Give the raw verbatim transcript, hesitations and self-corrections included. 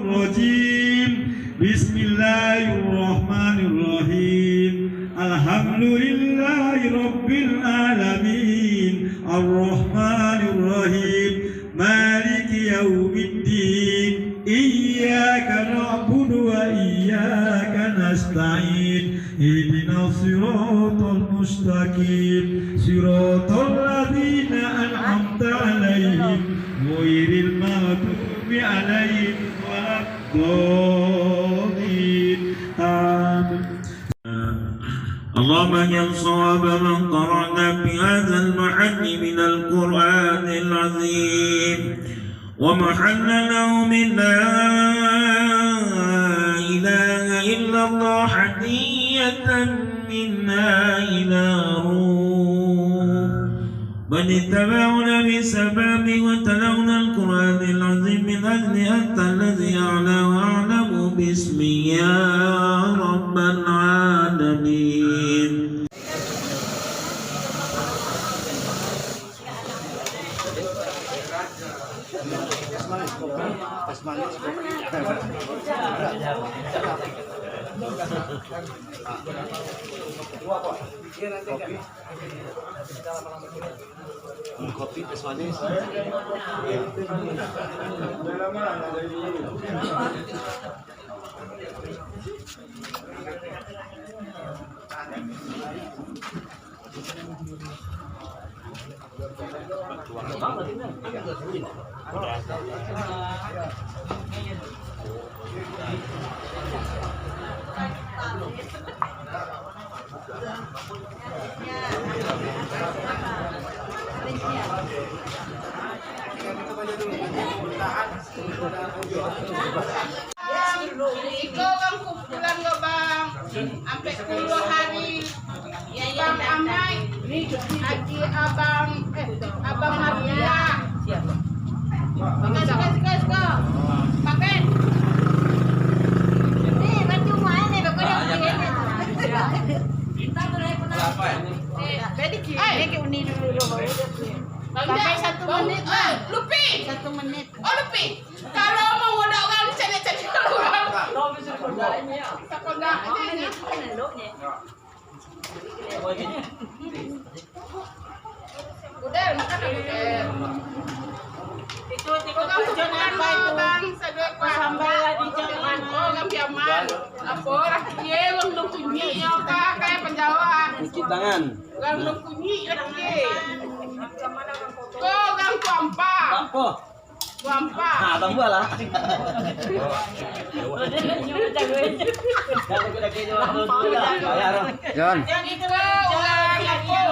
الرجيم. بسم الله الرحمن الرحيم. الحمد لله رب العالمين. الرحمن الرحيم. مالك يوم الدين. إياك نعبد وإياك نستعين. اهدنا الصراط المستقيم. صراط الذين أنعمت عليهم غير المغضوب عليهم ولا الضالين. آمين. اللهم اجعل صواب ما قرأنا في هذا المحل من القرآن العظيم ومحلله من لا إله إلا الله هدية منا إلى روح من اتبعنا بسبب وتلونا القرآن العظيم من أجل أنت الذي أعلى وأعلم باسم يا رب العالمين. Kopi teh manis. Iko urang kumpulan ko, Bang. Ampek puluah hari. Bang Amai, Aji Abang, eh, Abang Mardia. Siko, siko, siko, siko. Pakai. Ni, bantu main ni, bagus yang begini. Eh, jadi ki, eh, dia ke uni dulu, dulu, baru dia punya. Sampai satu menit, Bang. Lupi. Satu menit. Oh, Lupi. Kalau mau nggoda urang, cari-cari urang. Sakoda. Udah, makan udah. Itu, itu, itu, jangan apa itu. Bang, sadoi, Pak. Sambal lah di jangan. Oh, urang Piaman. Apo, urang kecil, urang Kunyik, yo, Pak, kayak penjawa. Cuci tangan. Urang Kunyik, urang kecil. Ko, urang Tuampa. Apo? Tuampa. Ah, tambah lah. Jon. Iko urang apo?